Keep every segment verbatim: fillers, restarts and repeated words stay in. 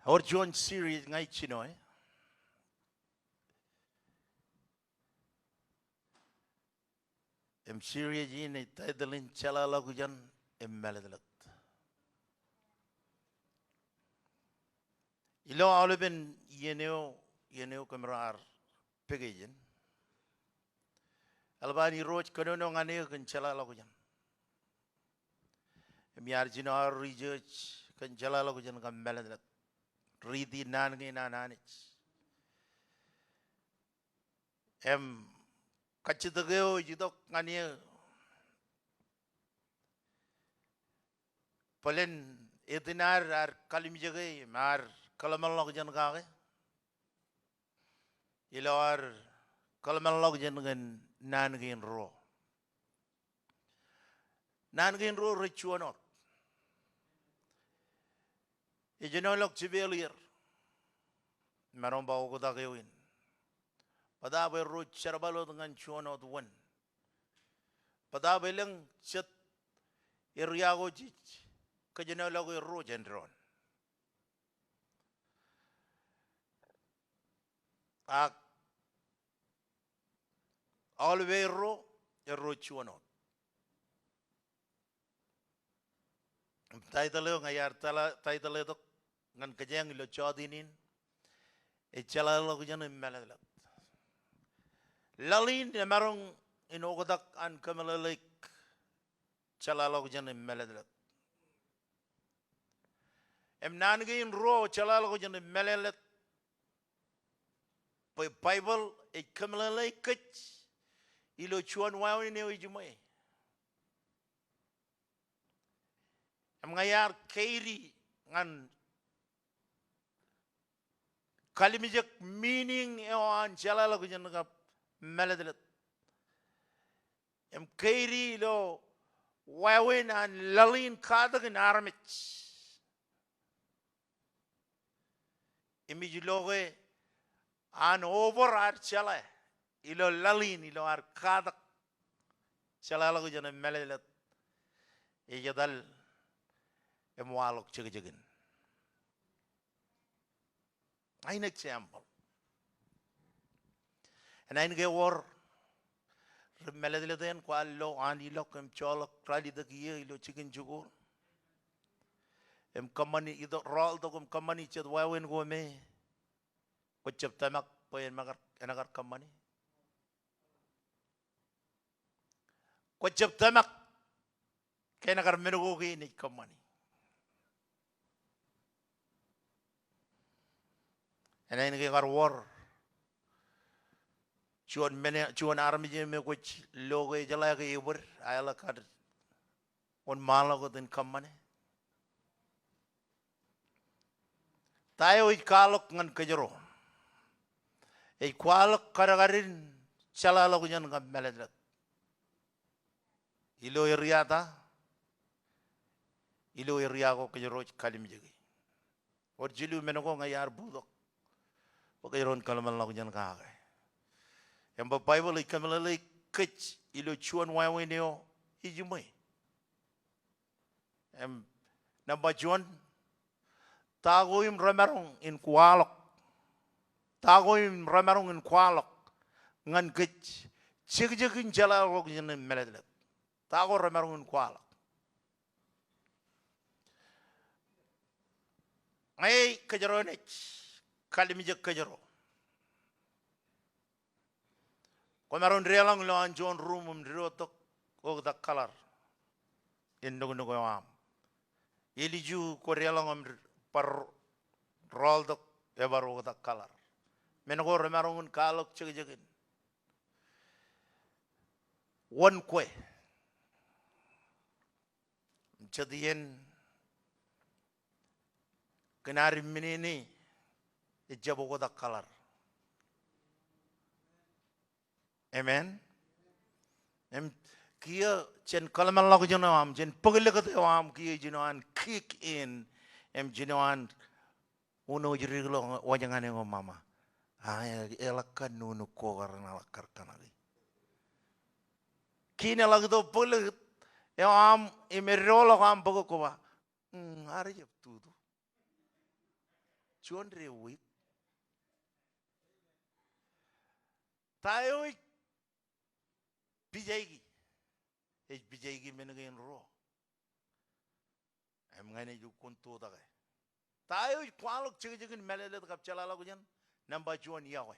Ewōr juon series ña ij jino e. Im series in ej title in Jeḷāḷọkjeṇ im Mālōtlōt. Ilo aolepen iien eo, iien eo kōm raar pād ijin, eḷap an Irooj kōnono ñan eō kōn jeḷāḷọkjeṇ. Im iar jino aō research kōn jeḷāḷọkjeṇ kab mālōtlōt. Riiti naan kein an Anij. Im kajjitōk eo ej itok ñan eō bōlen etin ad, ad kalimjeke im ad kōḷmānḷọkjeṇ kake ilo ad kōḷmānḷọkjeṇ kōn naan kein ruo. Naan kein ruo rej juon wōt. Ej āinwōt jipeeḷ er. Maroñ ba oktak eo in. Bōtaab erro jerbal wōt ñan juon wōt wōn. Bōtaab elōñ jet area ko jej kōjenolọk erro jān doon. Ak aolepen erro, erro juon wōt. Title eo ña iar tala, title eo tok ñan kōjeañ ilo jota in, ej jeḷāḷọkjeṇ im mālōtlōt. Laḷ in emaroñ in oktak an kōmeḷeḷeik jeḷāḷọkjeṇ im mālōtlōt. Im naan kein ruo, jeḷāḷọkjeṇ im mālōtlōt, bwe Baibōḷ ej kōmeḷeḷeik kōj ilo juon wāween eo ejiṃwe. Im ña iar keidi ñan kalimjek meaning eo an jeḷāḷọkjeṇ kab mālōtlōt. Im keidi ilo wāween an laḷ in katak in armej. Im ij lo ke an over ad jeḷā ilo laḷ in, ilo ad katak jeḷāḷọkjeṇ im mālōtlōt, ej etal im waḷọk jekjekin. An example. Enañin ke ewōr ri mālōtlōt eṇ kwaar lo an ilọk im joḷọk ralitōk iiō ilo jikin jikuuḷ im kōṃṃani, itok, rọọltok im kōṃṃani jet wāween ko me kwōjab tōmak bwe en kar, en kar kōṃṃani. Kwōjab tōmak ke en kar men ko kein ej kōṃṃani. Enañin ke ekar wōr juon men, juon armej me kwōj lo ke ejeḷā ke ebōd, aeḷap kar wōnṃaanḷọk wōt in kōṃṃane. Ta eo ej kwaḷọk ñan kōjro? Ej kwaḷọk kadkadin jeḷāḷọkjeṇ kab mālōtlōt. Ilo area ta? Ilo area ko kōjro ej kalimjeki. Wōr jilu men ko ña iar bōktok bwe kōjro en kōḷmānḷọkjeṇ kake. Im bwe Baibōḷ ej kōmeḷeḷeik kōj ilo juon wāween eo ejiṃwe. Im nōṃba juon, ta ko im remaroñ in kwaḷọk? Ta ko im remaroñ in kwaḷọk ñan kōj jekjekin jeḷāḷọkjeṇ im mālōtlōt? Ta ko remaroñ in kwaḷọk? Ñe kōjro enaaj kalimjek kōjro, kwōmaroñ deḷọñ ilowaan juon ruum im diwōjtok oktak kaḷar in nuknuk eo aṃ. Ilju kwō deḷọñ im bar rọọltok ebar oktak kaḷar. Men ko remaroñ in kwaḷọk jekjekin. Wōn kwe? Jet iien kōn ad imminene ejjab oktak kaḷar. Amen. Im kiiō jān kōḷmānḷọkjeṇ eo aṃ, jān bōklōkōt eo aṃ, kiiō jino an kick in im jino an uno ej dik ḷọk wōj ñan eok im ba, a, eḷak kar nuknuk ko kar eḷak kar kōṇaki. Kiin eḷak tok bōklōkōt eo aṃ im eddoḷọk aṃ bōk kwō ba, mm, ad jab tutu. juon de wiik. Ta eo ej pijaiki? Ej pijaiki men kein ruo. Im ñan ej lukkuun tōtake. Ta eo ej kwaḷọk jekjekin mālōtlōt kab jeḷāḷọkjeṇ? Nōṃba juon, iọkwe.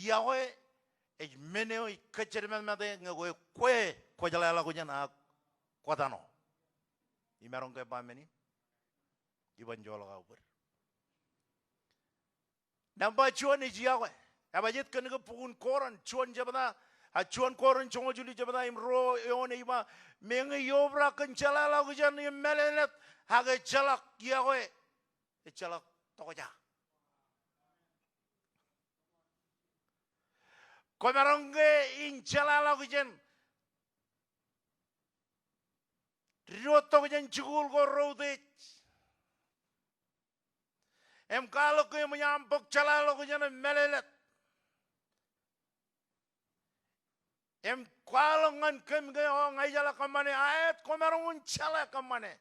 Iọkwe ej men eo ej kōjjidmātmāte ñe kwe, kwe kwōjeḷāḷọkjeṇ ak kwōtano. Imaroñ ke ba men in? Iban joḷọk aō bōd. Nōṃba juon ej iọkwe. Ebajeet kōn ke bok in Korint juon jebta, a, juon Korint joñoul jilu jebta im ruo eoon ej ba, meñe eobrak kōn jeḷāḷọkjeṇ im mālōtlōt, ak ejjeḷọk iọkwe, ejjeḷọk tokjā. Kwōmaroñ ke in jeḷāḷọkjeṇ diwōjtok jān jikuuḷ ko reutiej im kwaḷọk ke eṃōj aṃ bōk jeḷāḷọkjeṇ im mālōtlōt. Im kwaḷọk ñan kōm ke, o, ña ijeḷā kōṃṃane, aet, kwōmaroñ in jeḷā kōṃṃane.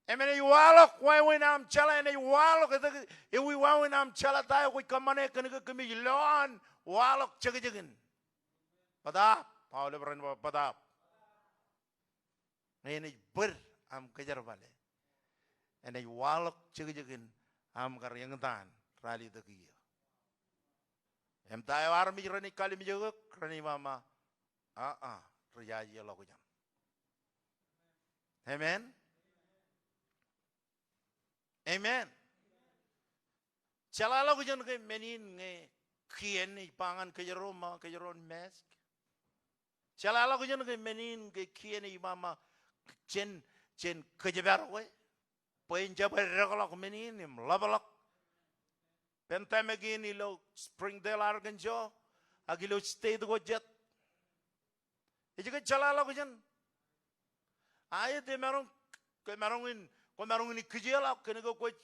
Im enaaj waḷọk wāween aṃ jeḷā, enaaj waḷọk etke ewi wāween aṃ jeḷā, ta eo kwōj kōṃṃane, kōn ke kōmij lo an waḷọk jekjekin. Bōtaab, Paul ej bar ba bōtaab. Ñe enaaj bōd aṃ kōjerbale, enaaj waḷọk jekjekin aṃ kar eñtaan ralitōk kiiō. Im ta eo armej renaaj kalimjek eok, renaaj ba, a, a, rijaje ḷọkjeṇ. Amen. Amen. Jeḷāḷọkjeṇ ke men in ñe kien ej ba ñan kōjro, ṃōk kōjro in mask? Jeḷāḷọkjeṇ ke men in ke kien ej ba ṃōk jān, jān kōjparok e? Bwe en jab edekḷọk men in im ḷapḷọk pandemic in ilo Springdale, Arkansas, ak ilo state ko jet. Ej ke jeḷāḷọkjeṇ? Aet, emaroñ, kwōmaroñ in, kwōmaroñ in kijeḷọk kōn ke kwōj,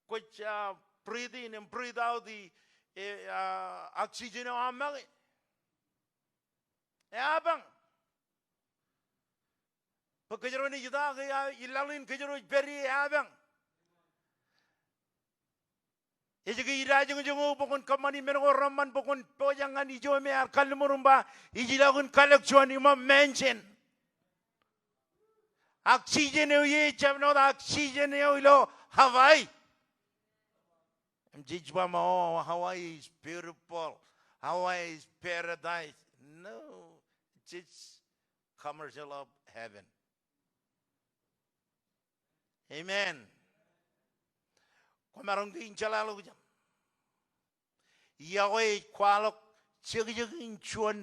kwōj, ah, breathe in and breathe out the, eh, ah, oxygen eo aṃ make. Eapañ. Bwe kōjro naaj ita ke, ah, ilaḷ in kōjro ej pād ie, eapañ. Ej ke idajoñjoñ eo bwe kwōn kōṃṃani men ko reṃṃan bwe kwōn pojak ñan ijo me ear kalliṃur im ba, ij ilọk in kalōk juon iṃōṃ mansion. Oxygen eo ie ejjab ṇo ta oxygen eo ilo Hawaii. Im jej ba ṃōk, oh, Hawaii is beautiful. Hawaii is paradise. No, it's just commercial of heaven. Amen. Kwōmaroñ ke in jeḷāḷọkjeṇ? Iọkwe ej kwaḷọk jekjekin juon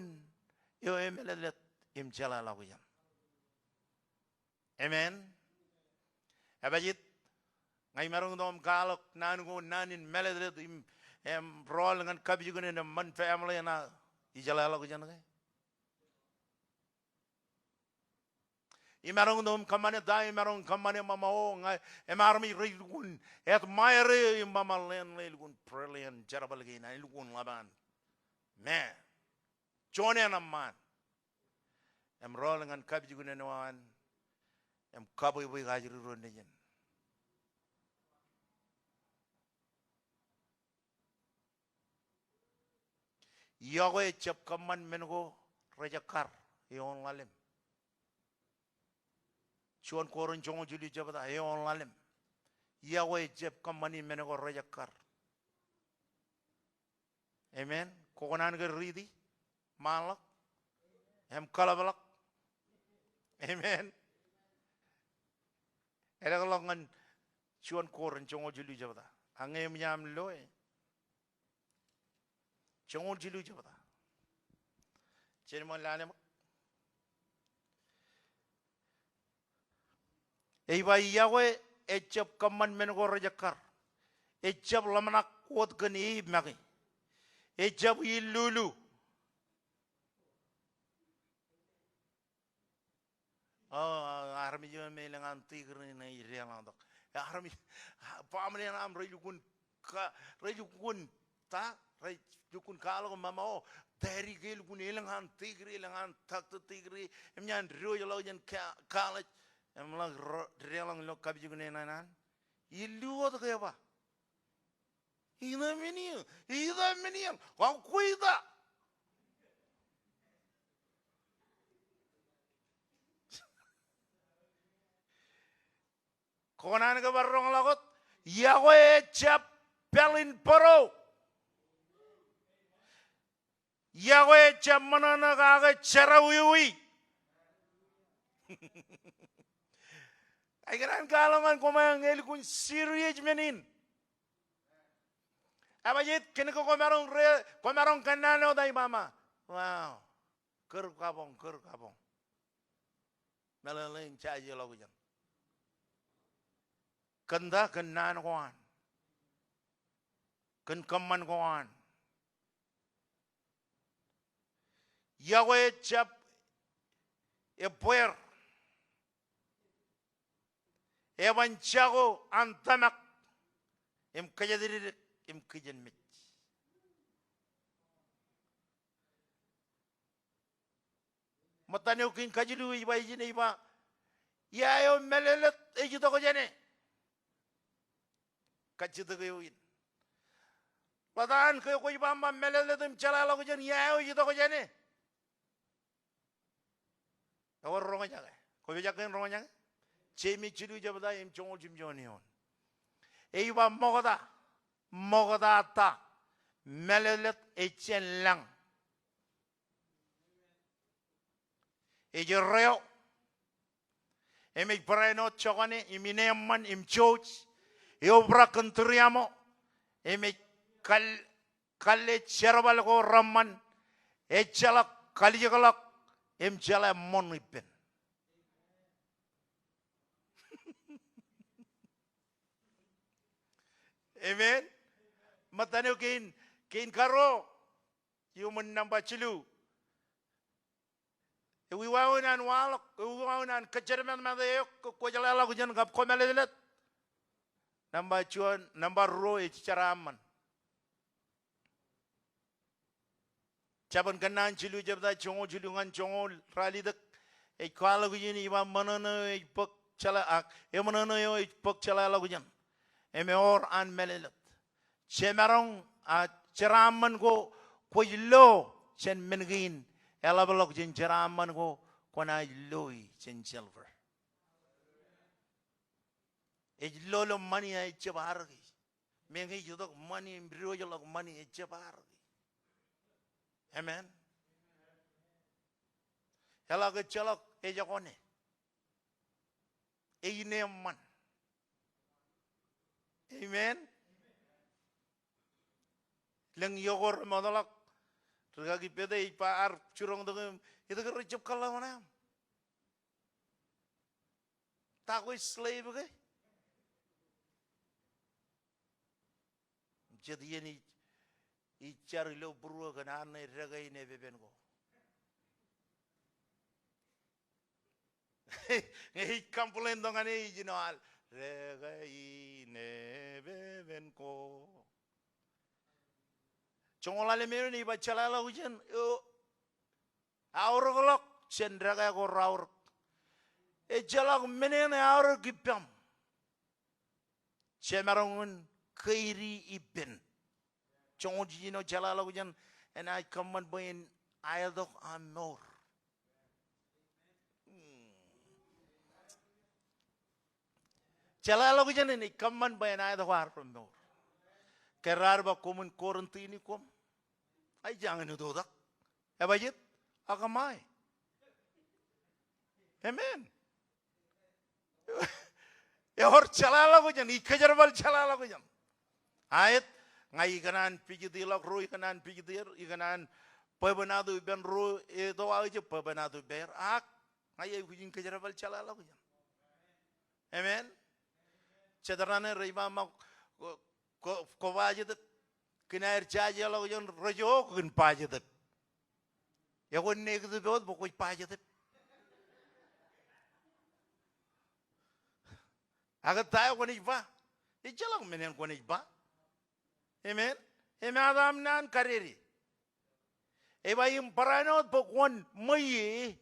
eo emālōtlōt im jeḷāḷọkjeṇ. Amen. Ebajeet, ña imaroñ tok im kwaḷọk naan ko, naan in mālōtlōt im, im rọọl ñan kapijuknen eṃṃan family eṇ, a, ijeḷāḷọkjeṇ ke? Imaroñ tok im kōṃṃane ta, imaroñ kōṃṃane ṃōṃa, o, ña, im armej rej lukkuun admire eō im ṃōṃa ḷeeṇ ḷe, lukkuun brilliant, jerbal kein an, lukkuun ḷap an. Ṃe. Juon eṇ eṃṃaan. Im rọọl ñan kapijuknen eo an. Im kabwebwe kajjirro nejin. Iọkwe ejjab kōṃṃan men ko rejekkar eoon ḷalem. Juon Korint joñoul jilu jebta, eoon ḷalem. Iọkwe ejjab kōṃṃani men ko rejekkar. Amen. Kokōṇaan ke riiti, ṃaanḷọk, im kaḷapḷọk. Amen. Eḷapḷọk ñan juon Korint joñoul jilu jebta. Ak ñe eṃōj aṃ loe, joñoul jilu jebta. Jen ṃōk lale ṃōk. Ej ba, iọkwe ejjab kōṃṃan men ko rejekkar. Ejjab ḷōmṇak wōt kōn e make. Ejjab illulu. O, armej eo me elōñ an degree ṇe ej deḷọñtok. Armej, family eo aṃ rej lukkuun ka, rej lukkuun ta, rej lukkuun kwaḷọk ṃōṃa, o, daddy ke lukkuun elōñ an degree, elōñ an doctor degree, im enaaj diwōjḷọk jān ka, college. Im ḷak ro-, deḷọñ ilo kapijuknen an, illu wōt ke ba. Ita men eō, ita men eō, kab kwe ita. Kōṇaan ke bar roñḷọk wōt, yokwe ejjab pāl in bōro. Yokwe ejjab ṃōṇōṇō kake jerọwiwi. Ikōṇaan kwaḷọk ñan koṃ ñe elukkuun serious men in. Ebajjeet kōn ke komaroñ re-, komaroñ kōnnaan wōt ej ba, wow. Kūr kaboñ, kūr kaboñ. Meḷeḷe in jajeḷọkjeṇ. Kōn ta? Kōn naan ko an. Kōn kōṃṃan ko an. Yokwe ejjab ebbeer. Eban jako an tōmak im kōjatdikdik im kijenmej. Ṃōttan eo kein kajilu ej ba ijin ej ba, ia eo mālōtlōt ej itok jāne? Kajjitōk eo in. Ḷotaan ke kwōj ba ṃōttan mālōtlōt im jeḷāḷọkjeṇ, ia eo ej itok jāne? Ewōr roñjake. Kwōpojak in roñjake? Jemes jilu jebta im joñoul jimjuon eoon. Ej ba ṃokta, ṃokta ta, mālōtlōt ejjān lañ. Ej erreo. Im ej barāinwōt jokane, im ineeṃṃan, im jouj. Eobrak kōn tūriaṃo. Im ej kal-, kalle jerbal ko reṃṃan. Ejjeḷọk kalijekḷọk. Im jeḷā ṃoṇ ippān. Amen. Ṃōttan eo kein, kein karuo. Iuṃwin nōṃba jilu. Ewi wāween an waḷọk, ewi wāween an kōjjatmātmāt eok, kwō jeḷāḷọkjeṇ kab kwō mālōtlōt? Nōṃba juon, nōṃba ruo ej jeraaṃṃan. Jabōn Kōnnaan jilu jebta joñoul jilu ñan joñoul ralitōk. Ej kwaḷọk ijin ej ba ṃōṇōṇō eo ej bōk jeḷā, ak, eṃōṇōṇō eo ej bōk jeḷāḷọkjeṇ. Im ewōr an mālōtlōt. Jemaroñ, a, jeraaṃṃan ko kwōj lo jān men kein, eḷapḷọk jān jeraaṃṃan ko kwōnaaj loi jān silver. Ej lo ilo ṃani ejjab arki. Meñe ej itok ṃani im diwōjḷọk ṃani ejjab arki. Amen. Eḷak ejjeḷọk ejokwane. Ej ineeṃṃan. Amen. Lōñ iiō ko remootḷọk. Rikaki Pete ej ba ear jiroñtok im, etke rej jab kōḷḷā wōṇāāṃ? Ta kwe slave ke? Jet iien ij, ij jar ilo būruō kōn armej dekā in epepen ko. Ñe ij complain tok ñan e ij jino al, dekā in epepen ko. Joñoul ḷalem eoon ej ba jeḷāḷọkjeṇ eo aorōkḷọk jān dekā ko raorōk. Ejjeḷọk men eṇ eaorōk ippaṃ. Jemaroñ in keidi ippān. Joñoul jiljino jeḷāḷọkjeṇ enaaj kōṃṃan bwe en aetok aṃ mour. Hmm. Jeḷāḷọkjeṇ enaaj kōṃṃan bwe en aetok arro mour. Ke raar ba koṃwin Korintini koṃ. Ij jañin itoitak. Ebajjeet? Ak kōṃṃan. Amen. Ewōr jeḷāḷọkjeṇ, ij kōjerbal jeḷāḷọkjeṇ. Aet, ña ikōṇaan pijitḷọk ruo, ikōṇaan pijitier, ikōṇaan bwebwenato ippān ruo, eto aō jab bwebwenato ippāer. Ak, ña ij aikuj in kōjerbal jeḷāḷọkjeṇ. Amen. Jet raṇe rej ba ṃōk, ko, ko, ko ba jetōb. Kōn aer jajeḷọkjeṇ rej jokwe kōn ba jetōb. Ekwe negative wōt bwe kwōj ba jetōb. Ak ta eo kwōnaaj ba? Ejjeḷọk men eṇ kwōnaaj ba. Amen. Im etaṃ naan kadede. Ej ba im barāinwōt bwe kwōn ṃweiie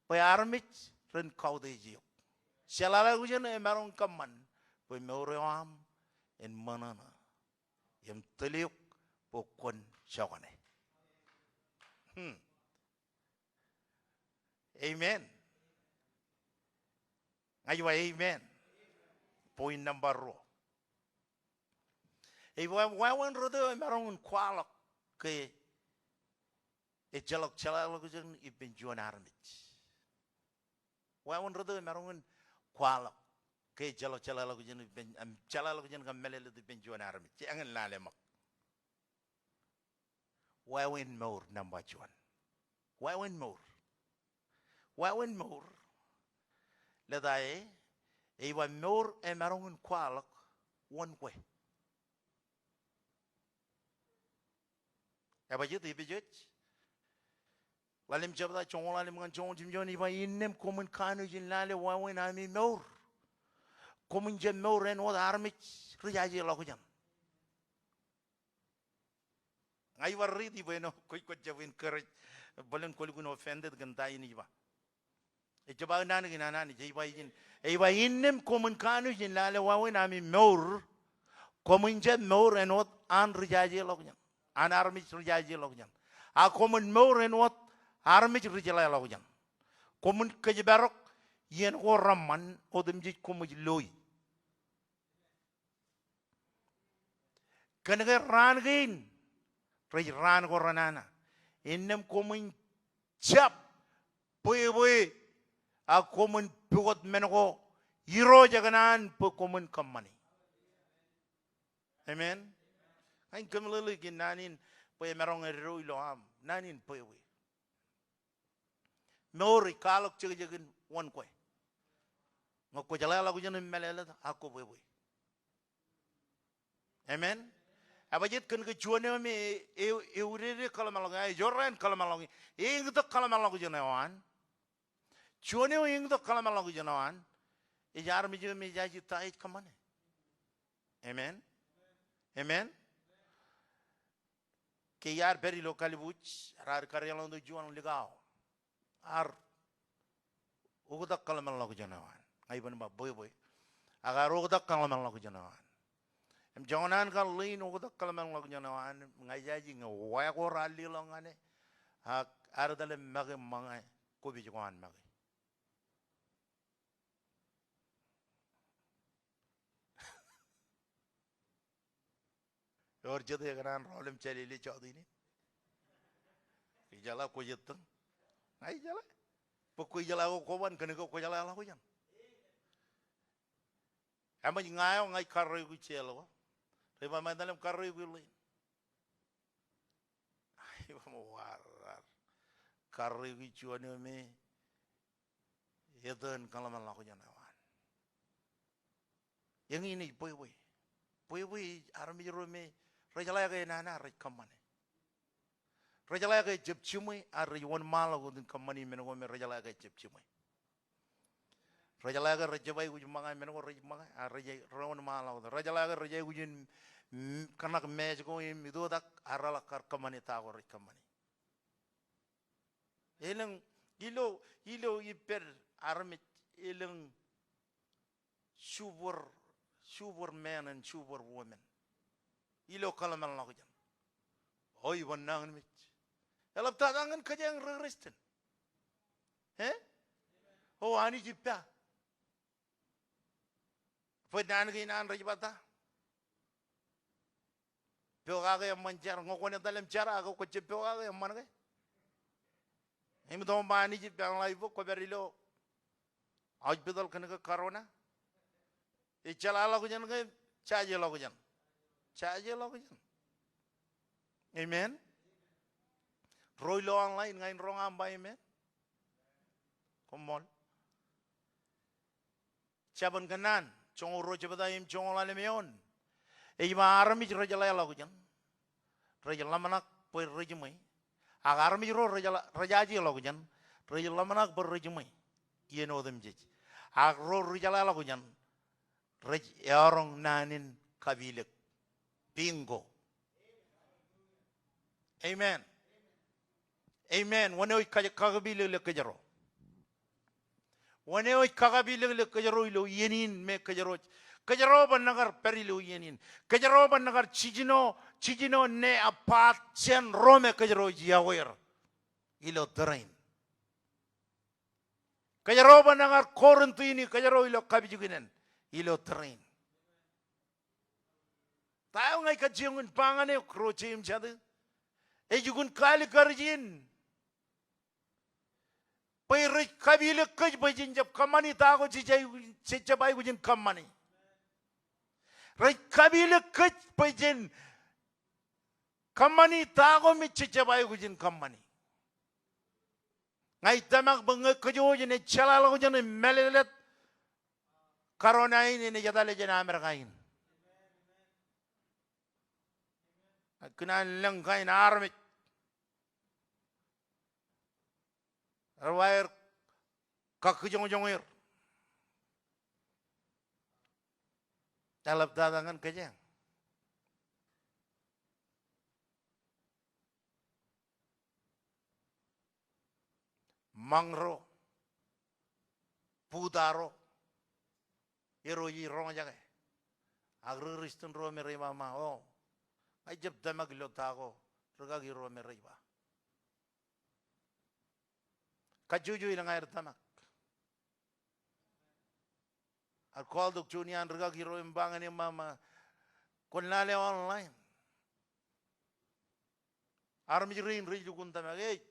bwe armej ren kautiej eok. Jeḷāḷọkjeṇ emaroñ in kōṃṃan bwe mour eo aṃ en ṃōṇōṇō im tōl eok bwe kwōn jokane. Hmm. Amen. Ña ij ba amen. Point number ruo. Ej ba wāween rot eo emaroñ in kwaḷọk ke ejjeḷọk jeḷāḷọkjeṇ ippān juon armej. Wāween rot eo emaroñ in kwaḷọk ke ejjeḷọk jeḷāḷọkjeṇ ippān, im, jeḷāḷọkjeṇ kab mālōtlōt ippān juon armej. Eñin lale ṃōk. Wāween mour, number juon. Wāween mour. Wāween mour. Leta e, ej ba mour emaroñ in kwaḷọk wōn kwe. Ebajjeet, Epesōs ḷalem jebta joñoul ḷalem ñan joñoul jimjuon ej ba, innām koṃwin kanooj in lale wāween ami mour. Koṃwin jab mour āinwōt armej rijajeḷọkjeṇ. Ña ij bar riiti bwe āinwōt kwōj, kwōj jab encourage, bōlen kwō lukkuun offended kōn ta in ij ba. Ejjab aō naan kein an Anij, ej ba ijin. Ej ba innām koṃwin kanooj in lale wāween ami mour, koṃwin jab mour āinwōt an rijajeḷọkjeṇ. An armej rijajeḷọkjeṇ. A koṃwin mour āinwōt armej rijeḷāḷọkjeṇ. Koṃwin kōjparok iien ko reṃṃan otemjej koṃij loi. Kōnke raan kein rej raan ko renana. Innām koṃwin jab bwebwe, a koṃwin pukot men ko Irooj ekōṇaan bwe koṃwin kōṃṃani. Amen. Ña in kōmeḷeḷe kōn naan in bwe emaroñ eddo ilo aṃ, naan in bwebwe. Mour ej kwaḷọk jekjekin wōn kwe. Ñe kwō jeḷāḷọkjeṇ im mālōtlōt, ak kwō bwebwe. Amen. Ebajjeet, kōnke juon eo me e, e, eudede kōḷmānḷọkjeṇ, ejorrāān kōḷmānḷọkjeṇ, eñtok kōḷmānḷọkjeṇ eo an. Juon eo eñtok kōḷmānḷọkjeṇ eo an ej armej eo me ejaje ta ej kōṃṃane. Amen. Amen. Ke iar pād ilo kalbuuj, raar kadeḷọñtok juon likao. Ear oktak kōḷmānḷọkjeṇ eo an. Ña iban ba bwebwe. Ak ear oktak kōḷmānḷọkjeṇ eo an. Im joñan an kar ḷein oktak kōḷmānḷọkjeṇ eo an, ña ijaje ñe wā ko raar leḷọk ñan e, ak ear etal im make ṃōñā kopij ko an make. Ewōr jet ekōṇaan rọọl im jālele jọteen in? Ijeḷā kwōj ettōñ? Ña ijeḷā. Bwe kwō ijeḷā ko koban kōnke kwō jeḷāḷọkjeṇ. Eṃōj ña eo, ña ij karreoiki jeḷā ko. Rej ba ṃae etal im karreoiki ḷein. Ej ba ṃōk, raar karreoiki juon eo me etōn kōḷmānḷọkjeṇ eo an. Eñin ej bwebwe. Bwebwe ej armej ro me rejeḷā ke enana rej kōṃṃane. Rejeḷā ke ejab jiṃwe, ak rej wōnṃaanḷọk wōt in kōṃṃani men ko me rejeḷā ke ejab jiṃwe. Rejeḷā ke rejab aikuj ṃōñā men ko rej ṃōñā, ak rej, rewōnṃaanḷọk wōt. Rejeḷā ke rej aikuj in, mm, kōṇak mej ko im itoitak, ak reḷak kar kōṃṃane ta ko rej kōṃṃane. Elōñ, ilo, ilo ippād armej, elōñ super, superman and superwoman. Ilo kōḷmānḷọkjeṇ. O, iban nañinmej. Eḷaptata ñan kōjeañ ri Kristian. E? O, Anij ippa. Bwe naan kein an rej ba ta? Pokake eṃṃan jar, ñe kwōn etal im jar, ak kwō jab pokake eṃṃan ke? Im itok im ba Anij ippa, ñe ḷak ippok kwō pād ilo hospital kōnke corona. Ej jeḷāḷọkjeṇ ke jajeḷọkjeṇ? Jajeḷọkjeṇ. Amen. Ro ilo online, ña in roñ aṃ ba amen. Koṃṃool. Jabōn Kōnnaan, joñoul ruo jebta im joñoul ḷalem eoon. Ej ba armej rejeḷāḷọkjeṇ rej ḷōmṇak bwe rejiṃwe. Ak armej ro rejeḷā-, rejajeḷọkjeṇ rej ḷōmṇak bwe rejiṃwe iien otemjej. Ak ro rejeḷāḷọkjeṇ rej eọroñ naan in kapilōk. Bingo. Amen. Amen. Wōn eo ej ka-, kakapilōklōk kōjro? Wōn eo ej kakapilōklōk kōjro ilo iien in me kōjro ej. Kōjro bar naaj kar pād ilo iien in. Kōjro bar naaj kar jiljino, jiljino ne epaat jān ro me kōjro ej iọkwe er ilo tōre in. Kōjro bar naaj kar quarantine kōjro ilo kapijuknen ilo tōre in. Ta eo ña ij kajjioñ in ba ñan eok ro jeiū im jatū? Ej jukun kaalikkar ijin bwe rej kapilōk kōj bwe jen jab kōṃṃani ta ko jej, jej jab aikuj in kōṃṃani. Rej kapilōk kōj bwe jen kōṃṃani ta ko me jej jab aikuj in kōṃṃani. Ña ij tōmak bwe ñe kōj wōj enaaj jeḷāḷọkjeṇ im mālōtlōt, corona in enaaj etale jān Amerika in. Ak kōn an lōñ kain armej rej ba er kakkijoñjoñer. Eḷaptata ñan kōjeañ. Ṃañ ro, buta ro, erro ej roñjake. Ak ri Kristian ro me rej ba ṃae, o, ña ij jab tōmak ilo ta ko rikaki ro me rej ba. Kajjojo ilōñ aer tōmak. Ak kwaḷọk juon iaan rikaki ro im ba ñan eō ṃae, ṃae, kwōn lale online. Armej rein rej lukkuun tōmak, ej,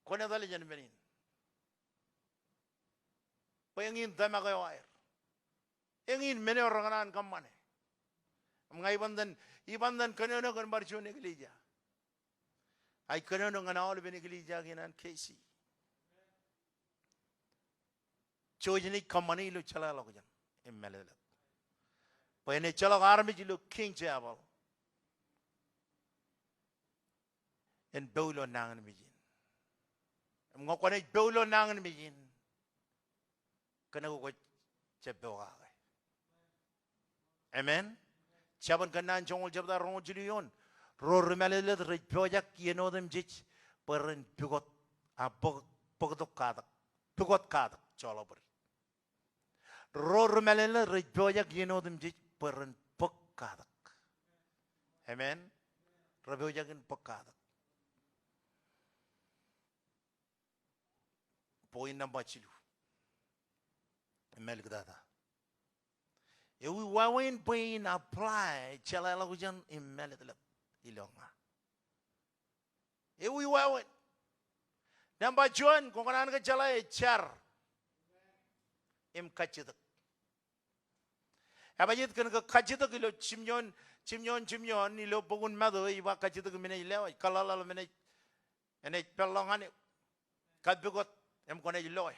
kwōn etale jān men in. Bwe eñin tōmak eo aer. Eñin men eo rekōṇaan kōṃṃane. Im ña ibantan, ibantan kōnono kōn bar juon eklejia. Ak ij kōnono ñan aolepen eklejia kein an K C. Jouj im kōṃṃane ilo jeḷāḷọkjeṇ im mālōtlōt. Bwe enaaj ejjeḷọk armej ilo King Chapel en po ilo nañinmej in. Im ñe kwōnaaj po ilo nañinmej in, kōnke kwōj jab pokake. Amen. Jabōn Kōnnaan joñoul jebta roñoul jilu eoon. Ro ri mālōtlōt rej pojak iien otemjej bwe ren pukot, a, bōk, bōktok katak. Pukot katak, joḷọk bōd. Ro ri mālōtlōt rej pojak iien otemjej bwe ren bōk katak. Amen. Rej pojak in bōk katak. Point nōṃba jilu. Im māliktata. Ewi wāween bwe in apply jeḷāḷọkjeṇ im mālōtlōt ilo ña? Ewi wāween? Nōṃba juon, kwō kōṇaan ke jeḷā ej jar im kajjitōk. Ebajeet kōn ke kajjitōk ilo jimjuon, jimjuon, jimjuon ilo bok in Matu ej ba kajjitōk men ej lewōj, kōḷḷaḷḷaḷ men ej, enaaj peḷḷọk ñan eok. Kapukot im kwōnaaj loe.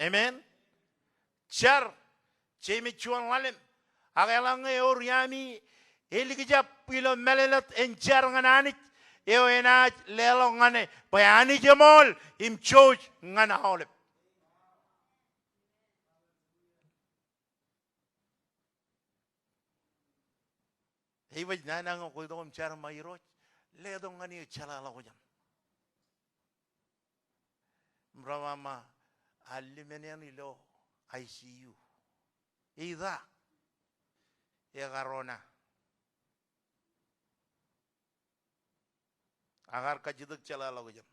Amen. Jar, jeim ej juon ḷalem. Ak eḷaññe ewōr iaami elikjab ilo mālōtlōt en jar ñan Anij, eo enaaj leḷọk ñan e bwe Anij eṃool im jouj ñan aolep. Ej baj nana ñe kwōj itok im jar ṃae Irooj, letok ñan eō jeḷāḷọkjeṇ. Im rej ba ṃae, a ḷimenen ilo I C U. Ita? Ekar oṇa. Ak ear kajjitōk jeḷāḷọkjeṇ.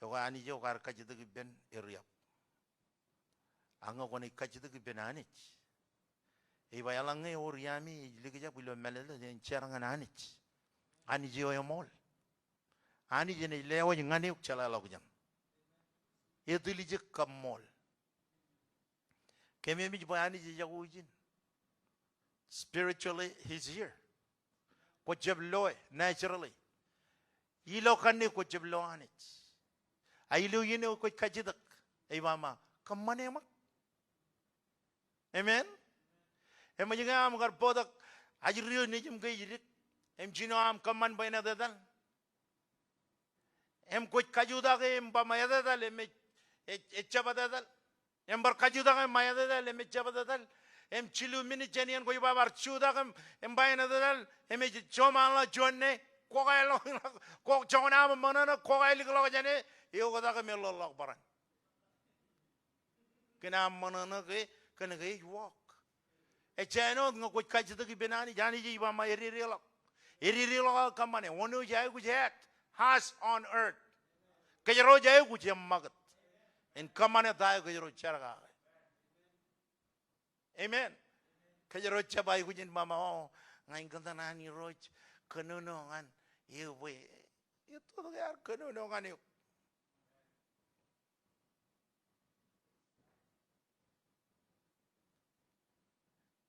Ekwe Anij eo kwaar kajjitōk ippān eriab. Ak ñe kwōnaaj kajjitōk ippān Anij, ej ba eḷaññe ewōr iaami ej likjab ilo mālōtlōt en jar ñan Anij, Anij eo eṃool, Anij enaaj lewōj ñan eok jeḷāḷọkjeṇ. Etiljek kab ṃool. Kememej bwe Anij ejako ijin. Spiritually, he's here. Kwō jab loe, naturally. Ilo kanne kwō jab lo Anij. A ilo iien eo kwōj kajjitōk, ej ba ṃae, kōṃṃane ṃōk. Amen. Eṃōj ke aṃ kar bōktok ajri eo nejūṃ ke ej dik im jino aṃ kōṃṃan bwe en etetal? Im kwōj kajutak e im ba ṃae etetal im ej, ej, ej jab etetal. Im bar kajutak e ṃae etetal im ej jab etetal. Im jilu minit jān iien kwōj ba bar jutak im, im ba en etetal im ej joṃaanḷọk juon ṇe. kwō ke ḷọk, kwō joñan aṃ ṃōṇōṇō, kwō ke likḷọk jāne, eoktak im eḷḷọk bōran. Kōn aṃ ṃōṇōṇō ke, kōn ke ej walk. Ejja āinwōt ñe kwōj kajjitōk ippān Anij, Anij ej ba ṃae ededeḷọk. Ededeḷọk aō kōṃṃane, wōn eo ej aikuj add, has on earth. Kōjro ej aikuj eṃṃakūt. Im kōṃṃane ta eo kōjro jar kake. Amen. Kōjro jab aikuj in ba ṃae, o, ña in kōṇaan Irooj kōnono ñan eō bwe. Itotok ear kōnono ñan eok.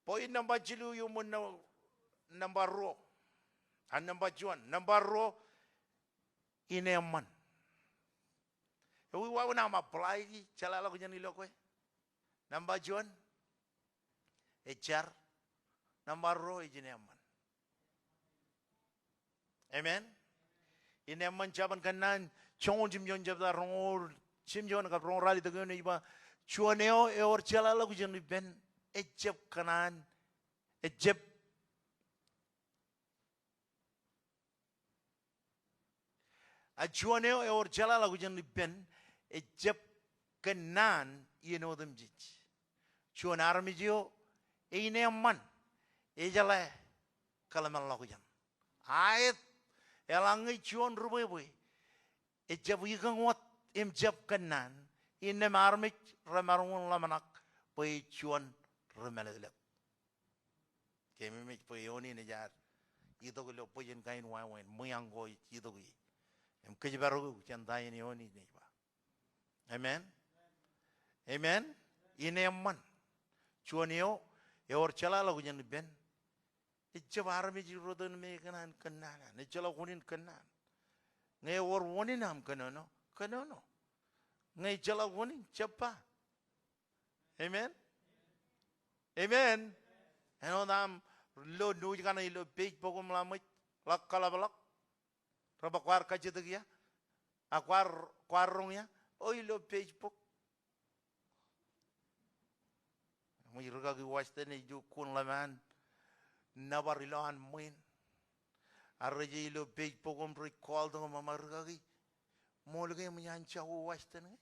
Point nōṃba jilu iuṃwin nō-, nōṃba ruo. Ak nōṃba juon. Nōṃba ruo, in eṃṃan. Ewi wāween aṃ apply e, jeḷāḷọkjeṇ ilo kwe? Nōṃba juon, ej jar. Nōṃba ruo, ej in eṃṃan. Amen. In eṃṃan, jabōn Kōnnaan joñoul jimjuon jebta roñoul jimjuon kab roñoul ralitōk eoon ej ba, juon eo ewōr jeḷāḷọkjeṇ ippān, ejjab kōṇaan, ejjab A juon eo ewōr jeḷāḷọkjeṇ ippān, ejjab kōnnaan iien otemjej. Juon armej eo, ein eṃṃan, ejeḷā kōḷmānḷọkjeṇ. Aet, eḷaññe juon ri bwebwe, ejjab ikōñ wōt im jab kōnnaan, innām armej remaroñ in ḷōmṇak bwe ej juon ri mālōtlōt. Kememej bwe eoon in ej ad itok ilo bwijin kain wāween, ṃwiañ ko ej itok ie. Im kōjparok eok jān ta in eoon in ej ba. Amen. Amen. In eṃṃan. Juon eo, ewōr jeḷāḷọkjeṇ ippān. Ejjab armej rej rot in me ekōṇaan kōnnaan an. Ejjeḷọk wūnin kōnnaan. Ñe ewōr wūnin aṃ kōnono, kōnono. Ñe ejjeḷọk wūnin, jab ba. Amen. Amen. Āinwōt aṃ lo nuuj kaṇe ilo Facebook im ḷak ṃōj, ḷak kōḷapḷọk. Rej ba kwaar kajjitōk ia? A kwaar, kwaar roñ ia? O ilo Facebook. Ṃōj rikaki Washington ej lukkuun ḷōṃaan nōbar ilowaan ṃwiin. Ak rej ilo Facebook im rej call tok im ba, rikaki, ṃool ke eṃōj an jako Washington ñe?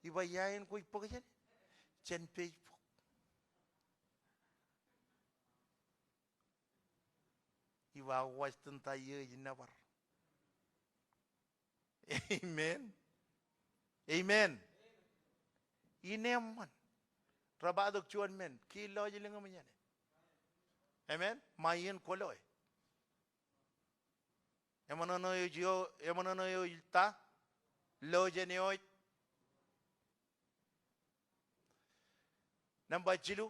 Iba, ia eṇ kwōj bōk jāne? Jān Facebook. Iba, Washington ta iiō ej nōbar. Amen. Amen. In eṃṃan. Rej ba tok juon men, kiiō lọjilōñ eṃōj jāne? Amen. Ṃae iien kwō loe. Eṃōṇōṇō eo ej, eṃōṇōṇō eo ej ta? Lo jān eo ej. Nōṃba jilu.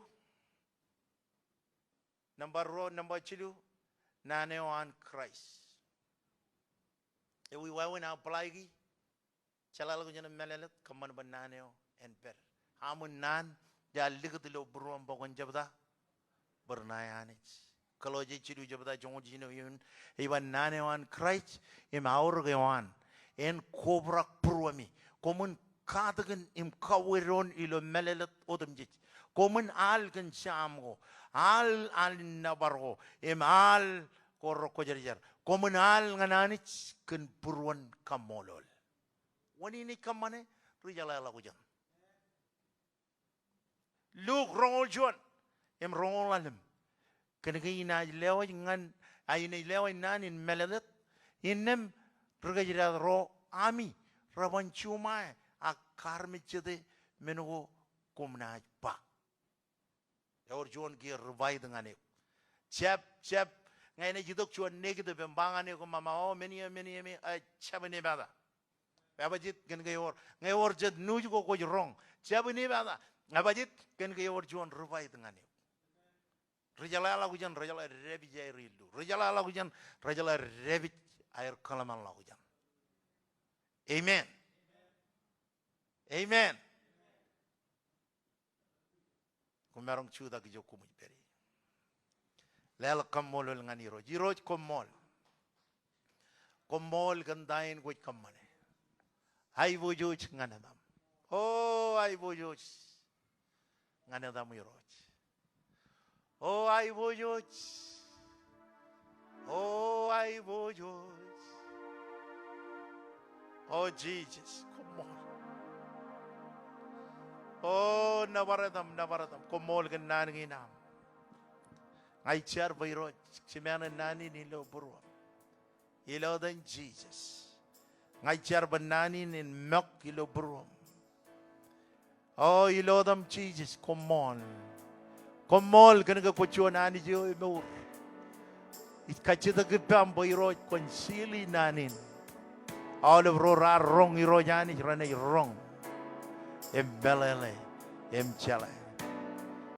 Nōṃba ruo, nōṃba jilu, naan eo an Kraist. Ewi wāween aō apply e? Jeḷāḷọkjeṇ im mālōtlōt, kōṃṃan bwe naan eo en pād. Aṃ naan, ej likūt ilo būruōm bok in jebta, bōd ṇae Anij. Kolosse jilu jebta joñoul jiljino eoon, ej ba naan eo an Kraist, im aorōk eo an, en kobrak būruemi. Koṃwin katakin im kawedoon ilo mālōtlōt otemjej. Koṃwin al kōn Sam ko, al, al nōbar ko, im al ko rekwōjarjar. Koṃwin al ñan Anij kōn būruon kaṃṃoolol. Wōn in ej kōṃṃane? Ri jeḷāḷọkjeṇ. Luk roñoul juon im roñoul ḷalem. Kōn ke inaaj lewōj ñan, a, inaaj lewōj naan in mālōtlōt, innām ri kōjdat ro ami reban juṃae ak armejjete men ko koṃ naaj ba. Ewōr juon kiiō ri-fight ñan eok. Jab, jab, ñe enaaj itok juon negative im ba ñan eok im ba, o, men iiō, men iiō, men iiō, a, jab inepata. Ebajet kōn ke ewōr, ñe ewōr jet nuuj ko kwōj roñ, jab inepata. Ebajet kōn ke ewōr juon ri-fight ñan eok. Ri jeḷāḷọkjeṇ, ri jeḷā dāpij aer illu. Ri jeḷāḷọkjeṇ, ri jeḷā dāpij aer kōḷmānḷọkjeṇ. Amen. Amen. Koṃ maroñ jutak ijo koṃij pād ie. Leḷọk kaṃṃoolol ñan Irooj. Irooj koṃṃool. Koṃṃool kōn ta in kwōj kōṃṃane. Aiboojoj ñan etaṃ. O aiboojoj ñan etaṃ Irooj. O aiboojoj. O aiboojoj. O Jisōs, koṃṃool. O nōbar etaṃ, nōbar etaṃ. Koṃṃool kōn naan kein aṃ. Ña ij jar bwe Irooj jiṃaan naan in ilo būruōm. Ilo etan Jisōs. Ña ij jar bwe naan in en mọk ilo būruōm. O ilo etaṃ Jisōs, koṃṃool. Koṃṃool kōn ke kwōj juon Anij eo emour. Ij kajjitōk ippaṃ bwe Irooj kwōn sili naan in. Aolep ro raar roñ Irooj Anij renaaj roñ im meḷeḷe im jeḷā.